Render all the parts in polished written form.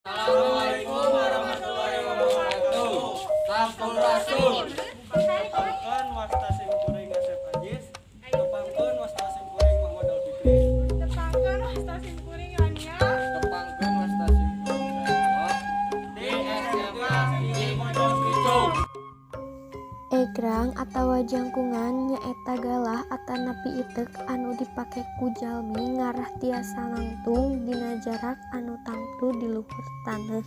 Assalamualaikum warahmatullahi wabarakatuh. Sampurasun. Tepangkeun, wasta sim kuring Asep Ajis. Tepangkeun, wasta sim kuring Muhammad Alfikri. Tepangkeun, wasta sim kuring Rania. Tepangkeun, wasta sim kuring Reno. Di SMA 1 Pojok Picung. Egrang atawa jangkungan nyaeta galah atanapi iteuk anu dipake ku jalmi ngarah tiasa nangtung dina jarak anu tangtu di luhur taneuh.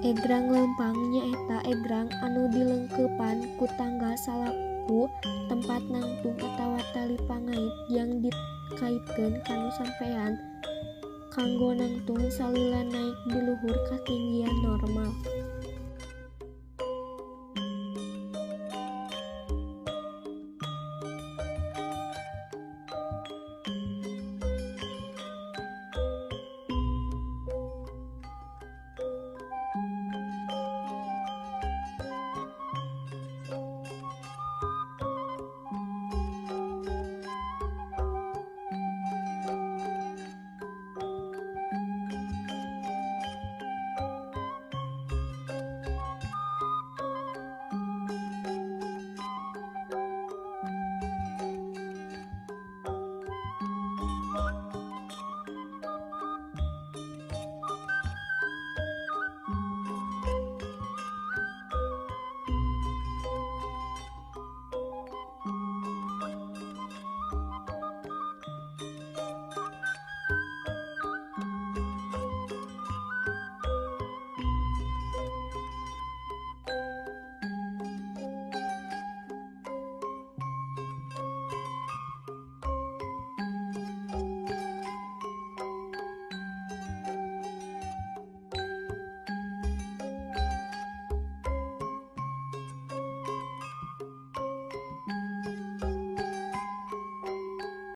Egrang leumpang nyaeta egrang anu dileungkeupan ku tangga salaku tempat nangtung atawa tali pangait jang dikaitkeun kanu sampean kanggo nangtung salila naek di luhur katinggian normal.